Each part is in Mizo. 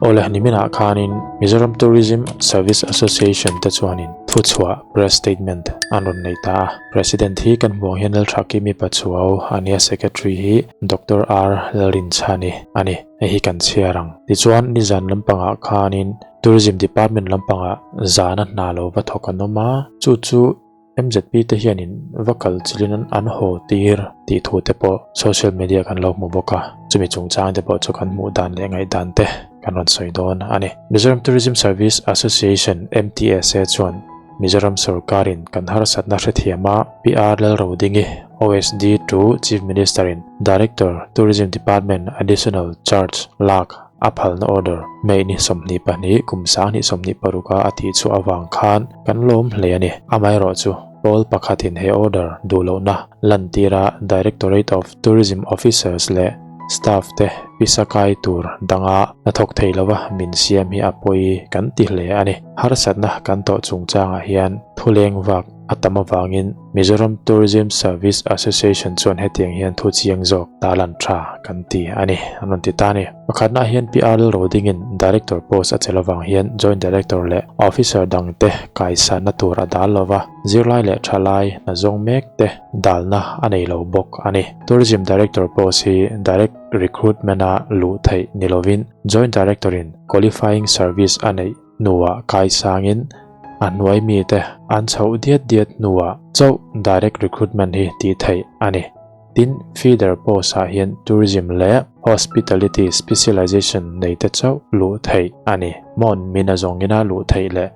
Awle niminah khanin Mizoram Tourism Service Association te chuanin thuchhuah press statement an rawn nei ta a. President hi kan hmuh ang hian Lalthakimi Pachuau a nia Secretary hi Doctor R Lalrinchhani a ni. Hei hi kan chhiar ang. Tichuan nizan lampangah khanin Tourism Department lampangah zana hna lo va thawk an awm a, chu chu MZP te hianin va kal chilin an haw tir tih thu te pawh social media kan lo hmu bawk a, chumi chungchang te pawh chu kan hmuh dan leh ngaihdan te kan rawn sawi dawn a ni. Mizoram Tourism Service Association, MTSA, chuan Mizoram sorkarin kan harsatna hrethiam a, PR Lalrodingi, OSD to Chief Minister-in Director, Tourism Department Additional Charge lak a phalna order May ni 22 kum 2026 a a tih chhuah avang khan kan lawm hle a ni. Amaherawhchu, pawl pakhatin he order duh lohna lantira Directorate of Tourism Officers leh Staff te pisa kai tur danga hnathawk thei lova min siam hi a pawi kan ti hle a ni. Harsatna kan tawh chungchangah hian thuleng vak a tam avangin Mizoram Tourism Service Association chuan hetiang hian thu chiang zawk tarlan tha kan ti a ni, an rawn ti ta a ni. Pakhatnaah hian PR Lalrodingin Director post a chelh avang hian Joint Director leh Officer dangte kaisanna tur a dal lova, zirlai leh thalai hna zawng mek te dalna a nei lo bawk a ni. Tourism Director post hi Direct Recruitment-a luh theih ni lovin Joint Director-in Qualifying Service a neih hnuah kaisangin a hnuai mite an chhoh diat diat hnuah chauh direct recruitment hi tih theih a ni. Tin, feeder post ah hian tourism leh hospitality specialization nei te chauh luh theih a ni. Mawn min a zawngina luh theih leh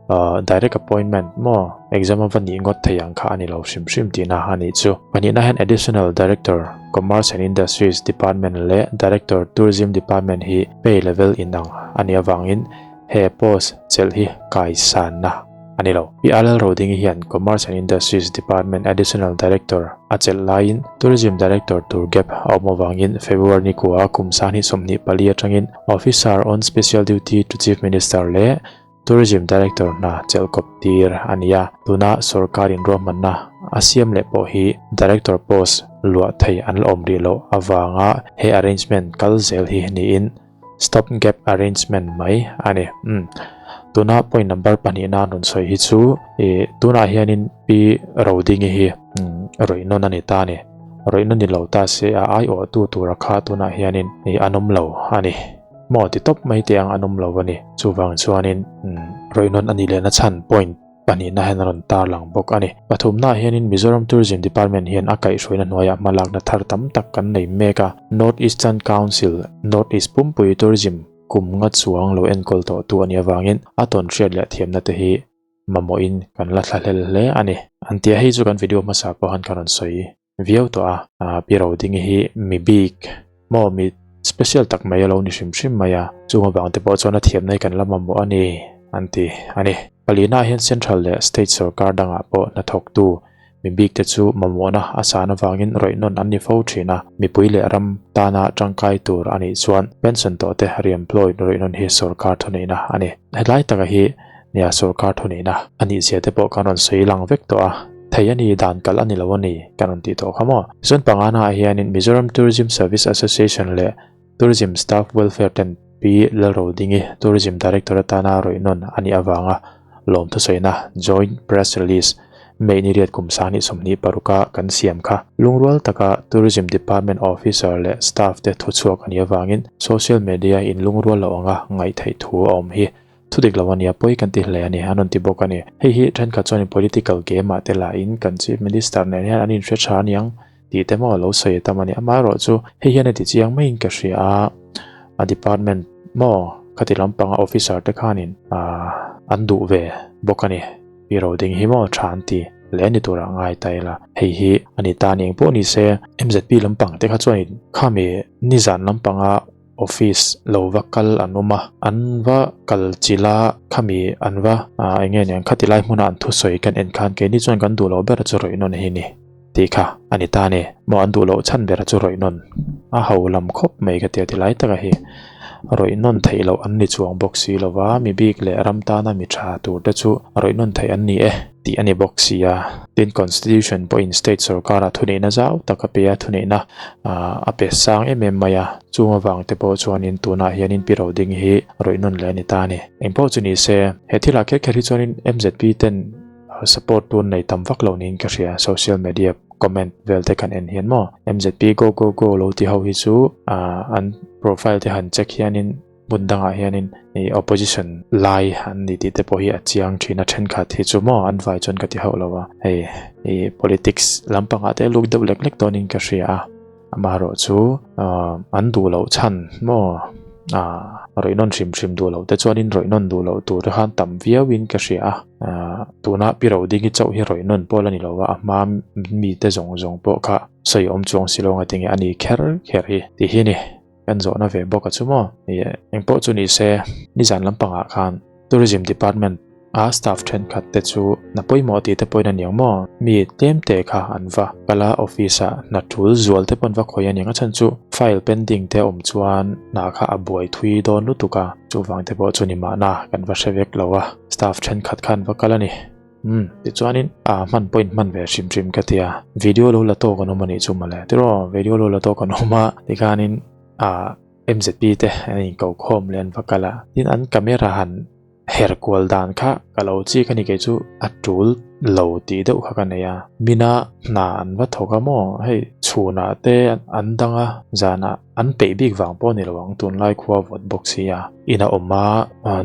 direct appointment maw exam a va nih ngawt theih ang kha a ni lo hrim hrim tihna a nih chu. Pahnihna hian Additional Director, Commerce and Industries Department leh Director, Tourism Department hi pay level inang a nih avangin He post chelh hi kaisanna a ni lo. Pi Alal Rodingi hian Commerce and Industries Department Additional Director a chelh laiin Tourism Director tur gap a awm avangin February ni kua kum 2024 atangin Officer on Special Duty to Chief Minister leh Tourism Director hna chelh kawp tir a ni a. Tuna sorkarin ruahmanna a siam leh pawh hi Director post luah thei an la awm rih loh avanga he arrangement kal zel hi niin Stop gap arrangement mai a ni. Umm. Tuna point number pahnihna an rawn sawi hi chu ih tunah hianin Pi Rodingi hi umm rawih nawn a ni ta a ni. Rawih nawn ni lo ta se a aiawhtu tura kha tunah hianin ih an awm lo a ni. Maw ti tawp mai teh ang an awm lo a ni. Chuvang chuanin umm rawih nawn a nih lehna chhan point pahnihna hian a rawn tarlang bawk a ni. Pathumnaah hianin Mizoram Tourism Department hian a kaihhruaina hnuaiah hmalakna thar tam tak kan nei mek a. North Eastern Council, North East pumpui tourism kum nga chuang lo enkawl tawhtu a nih avangin a tawn hriat leh thiamna te hi mamawhin kan la thlahlel hle a ni. An tia hei chu kan video hmasa pawh han ka rawn sawi viau tawh a. Pi Rodingi hi mi bik maw mi special tak mai a lo ni hrim hrim mai a, chung avang te pawh chuan a thiamna hi kan la mamawh a ni an ti a ni. Palina hian Central leh State sorkar dangah pawh hnathawktu mi bik te chu mamawhna a san avangin rawih nawn an ni fo thin a, mipui leh ram tana tangkai tur a nih chuan pension tawh te re-employed rawih nawn hi sorkar thuneihna a ni. Helai taka hi nia sorkar thuneihna a nih zia te pawh kan rawn sawi lang vek tawh a, thei a ni dan kalh a ni lo a ni kan rawn tih tawh kha maw. Zone pangana ah hianin Mizoram Tourism Service Association leh Tourism Staff Welfare ten Pi Lalrodingi Tourism Director atana rawih nawn a nih avanga lawm thusawiina Joint Press Release May ni riat kum 2026 a kan siam kha. Lungrual taka Tourism Department Officer leh Staff te thuchhuak a nih avangin Social Media in lungrual loh anga ngaihtheih thu a awm hi Thu dik lo a nia, pawi kan ti hle a ni, an rawn ti bawk a ni. Hei hi thenkhat chuanin political game ah te lahin kan Chief Minister nen hian an inhre tha aniang tih te maw lo sawi tam a ni. Amaherawh chu hei hian a ti chiang maiin ka hria a, a department maw khati lampanga officer te khanin an duh ve bawk a ni. Pi Roding hi maw tha an ti hle ni turah ngai ta ila, hei hi a ni ta ni eng pawh ni se MZP lampang te kha chuanin khami nizan lampanga Office lo va kal an awm a, an va kal chilh a, khami an va eng nge niang khati lai hmuna an thusawi kan en khan keini chuan kan duh loh ber chu rawih nawn hi ni tih kha a ni ta a ni. Maw an duh loh chhan ber chu rawih nawn a ho lam khawp mai ka tia ti lai taka hi rawih nawn theih loh an ni chuang bawk si lova mi bik leh ram tana mi tha tur te chu rawih nawn theih an ni e. tih a ni bawk si a. Tin, Constitution pawhin state sorkarah thuneihna zau tak a pe a, thuneihna a pe sang em em mai a. Chung avang te pawh chuanin tunah hianin Pi Roding hi rawih nawn leh a ni ta a ni. Engpawh chu ni se, he thilah kher kher hi chuanin MZP ten support tun nei tam vak lo niin ka hria. Social media comment vel te kan en hian maw MZP go go go lo ti ho hi chu an profile te han check hianin hmun dangah hianin ih opposition lai an ni tih te pawh hi a chiang thin a thenkhat hi chu maw an vai chuan ka ti hauh lo a hei ih politics lampangah te luk deuh lek lek dawnin ka hria a amaherawh chu ah an duh loh chhan maw ah rawih nawn hrim hrim duh loh te chuanin rawih nawn duh loh tur te khan tam viauin ka hria a ah tuna pi roding hi chauh hi rawih nawn pawh la ni lo a a hma mite zawng zawng pawh kha sawi awm chuang si lo ang a tinge a ni kher kher hi ti hi a ni. Kan zawhna ve bawk a chu maw? Ih, engpawh chu ni se, nizan lampangah khan Tourism Department a staff thenkhat te chu hna pawimawh tih te pawhin a niang maw? Mi tlem te kha an va kal a, office ah hna tul zual te pawh an va khawih a niang a chhan chu file pending te awm chuan hna kha a buai thui dawn lutuk a, chuvang te pawh chu ni mahna kan va hre vek lo a, staff thenkhat kha an va kal a ni. Umm tichuanin ah hman pawhin hman ve hrim hrim ka tia video lo la tawk an awm anih chu mawle tiraw video lo la tawk an awm a tikhanin ah M_Z_P te an inko khawm leh an va kal a tin an camera han her kual dan kha ka lo chik a ni kei chu a tul lo tih deuh kha ka nei a mina hna an va thawk a maw hei chhunah te an dang a zanah An peih bik vang pawh a ni lo ang, tunlai khua vawt bawk si a. Ina awm a,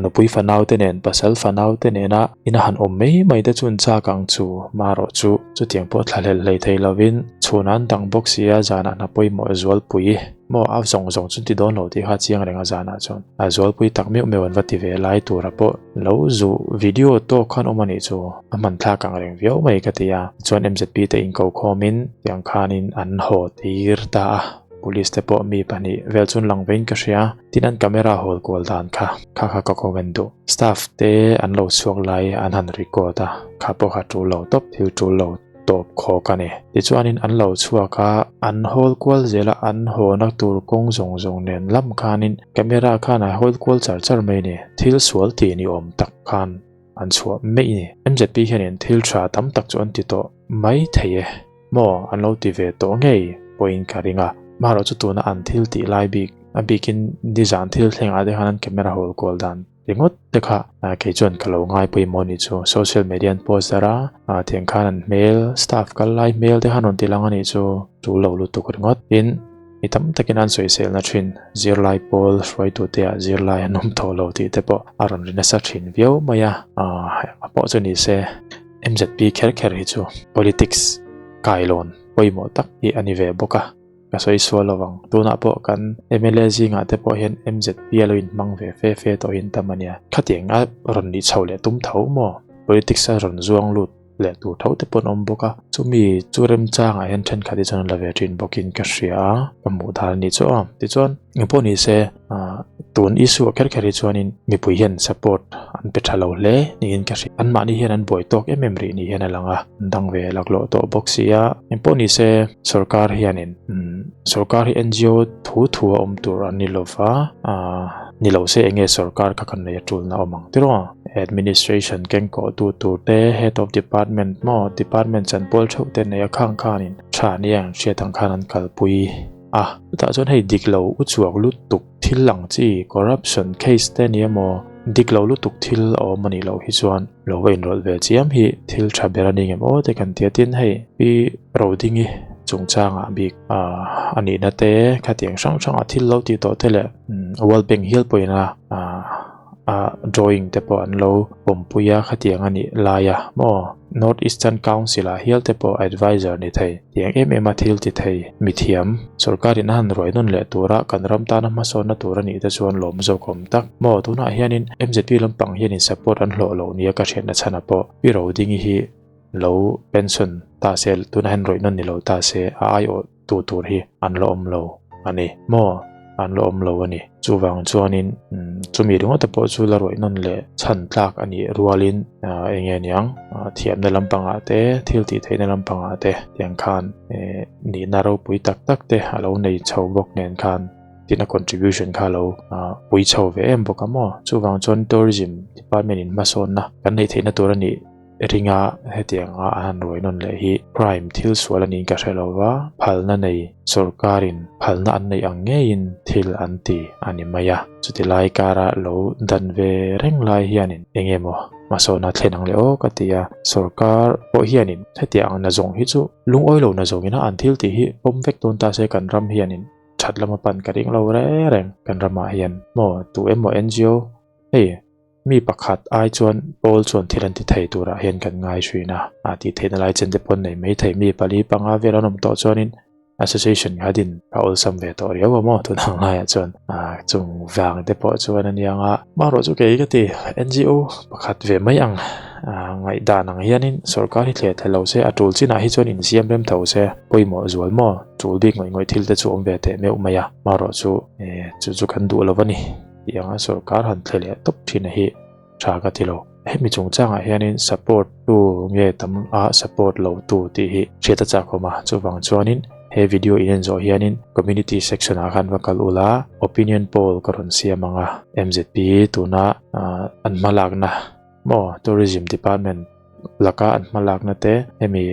nupui fanau te nen, pasal fanau te nena ina han awm mai mai te chu an chak ang chu, marawh chu chutiang pawh thlahlel hlei thei lovin chhun an dang bawk si a, zanah hna pawimawh zualpui maw a zawng zawng chu an ti dawn lo tih kha a chiang reng a zanah chuan a zualpui tak meuh meuh an va ti ve lai tura pawh lo zu video tawk khan awm a nih chu a hman thlak ang reng viau mai ka ti a, tichuan M_Z_P te inko khawmin tiang khanin an haw tir ta a. Police te pawh mi pahnih vel chu an lang vein ka hria, tin an camera hawl kual dan kha kha kha ka comment duh. Staff te an lo chhuak lai an han record a, kha pawh kha tul lo tawp, thil tul lo tawp khawk a ni. Tichuanin an lo chhuak a, an hawl kual zel a, an hawna tur kawng zawng zawng nen lam khanin camera khan a hawl kual char char mai a ni, thil sual tih ni awm tak khan an chhuah mai a ni. M_Z_P hianin thil tha tam tak chu an ti tawh mai thei e. Maw an lo ti ve tawh ngei pawhin ka ring a, maherawh chu tuna an thil tih lai bik a bikin nizan thil thlengah te khan an camera hawl kual dan ringawt te kha kei chuan ka lo ngai pawimawh a nih chu. Social media an post darh a, tiang khan an hmel staff kal lai hmel te khan rawn ti lang a nih chu, tul lo lutuk ringawt. Tin, mi tam takin an sawiselna thin zirlai pawl hruaitute ah zirlai an awm tawh lo tih te pawh a rawn ri nasa thin viau mai a, a pawh chu ni se. M_Z_P kher kher hi chu politics kailawn pawimawh tak hi a ni ve bawk a, ka sawi sual lo ang. Tunah pawh kan M_L_A zingah te pawh hian M_Z_P a lo inhmang ve fe fe tawh hi an tam a nia. Khatiang a rawn nih chho leh tum tho maw? Politics a rawn zuang lut leh tur tho te pawh an awm bawk a, chumi chu remchangah hian thenkhat hi chuan an la ve thin bawkin ka hria a, ka hmuh dan a nih chu aw. Tichuan engpawh ni se tun issue ah kher kher hi chuanin mipui hian support an pe tha lo hle niin ka hria. Anmahni hian an buai tawk em em rih ni hian a lang a, an dang ve laklawh tawh bawk si a. Engpawh ni se sorkar hianin sorkar hi N_G_O thu thu a awm tur an ni lova, ni lo se eng nge sorkar kha kan nei a tulna awm ang tiraw? Administration kengkawh tu tur te, head of department maw department chanpual theuh te nei a khang khanin tha nia an hriat ang khan an kalpui a. Chutah chuan hei dik lo u chhuak lutuk thil ang chi corruption case te nia maw dik lo lutuk thil a awm a nih loh hi chuan lo va inrawlh ve chiam hi thil tha ber a ni ngem aw te kan ti a tin hei Pi Rodingi chungchangah bik a nihna te khatiang hrang hrangah thil lo tih tawh te leh World Bank hial pawhin a a drawing te pawh an lo pawmpui a khatiang a nih lai a maw North Eastern Council ah hial te pawh advisor ni thei tiang em em a thil ti thei mithiam sorkar in a han ruai nawn leh tura kan ram tana hmasawnna tur a nih te chuan lawm zawk awm tak maw tunah hianin M_Z_P lampang hianin support an hlawh loh nia ka hriatna chhan a pawh Pi Rodingi hi lo pension ta se tunah hian rawih nawn ni lo ta se a aiawh tu tur hi an la awm lo a ni maw an la awm lo a ni chuvang chuanin chumi ringawt te pawh chu la rawih nawn leh chhan tlak a nih rualin eng nge niang thiamna lampangah te thil tih theihna lampangah te tiang khan nihna ropui tak tak te a lo nei chho bawk nen khan tin a contribution kha lo pui chho ve em bawk a maw chuvang chuan tourism department in hmasawnna kan neih theihna tur a nih. ringa hetianga an han ruai nawn leh hi crime thil sual a niin ka hre lo va, phalna nei sawrkarin phalna an neih ang ngeiin thil an ti a ni mai a. Chuti lai kara lo dan ve reng lai hianin eng emaw hmasawn a thlen ang le aw ka ti a, sawrkar pawh hianin hetiang ang nazawng hi chu lungawi lo nazawngin a an thil tih hi pawm vek dawn ta se kan ram hianin that lama pan ka ring lo reng reng kan ramah hian maw tu emaw NGO hei Mi pakhat ai chuan Paul chuan thil an ti thei turah hian kan ngai hrin a, a tih theihna lai chen te pawn nei mai thei. Mi pali panga vel an awm tawh chuanin association kha din a awlsam ve tawh riau a maw tun ang laiah chuan chung vang te pawh chuan a niang a. Marawh chu kei ka ti NGO pakhat ve mai ang ngaihdan ang hianin sorkar hi thleh thla lo se a tul chinah hi chuan insiam rem tho se pawimawh zual maw tul bik ngawih ngawih thil te chu awm ve teh meuh mai a marawh chu chu chu kan duh lo a ni. Tih anga sorkar han thle leh tawp thin a hi tha ka ti lo. Hemi chungchangah hianin support tu nge tam a support lo tu tih hi hriat a chak awm a, chuvang chuanin he video in en zawh hianin community section ah khan va kal ula opinion poll ka rawn siam ang a, MZP tuna an hmalakna maw tourism department laka an hmalakna te hemi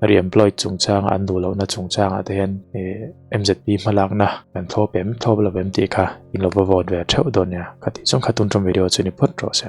re-employed chungchanga an duh lohna chungchangah te hian ih MZP hmalakna kan thlawp em thlawp lo em tih kha in lo va vote ve theuh dawn nia ka tih chuan kha tun tum video chu ni phawt rawh se.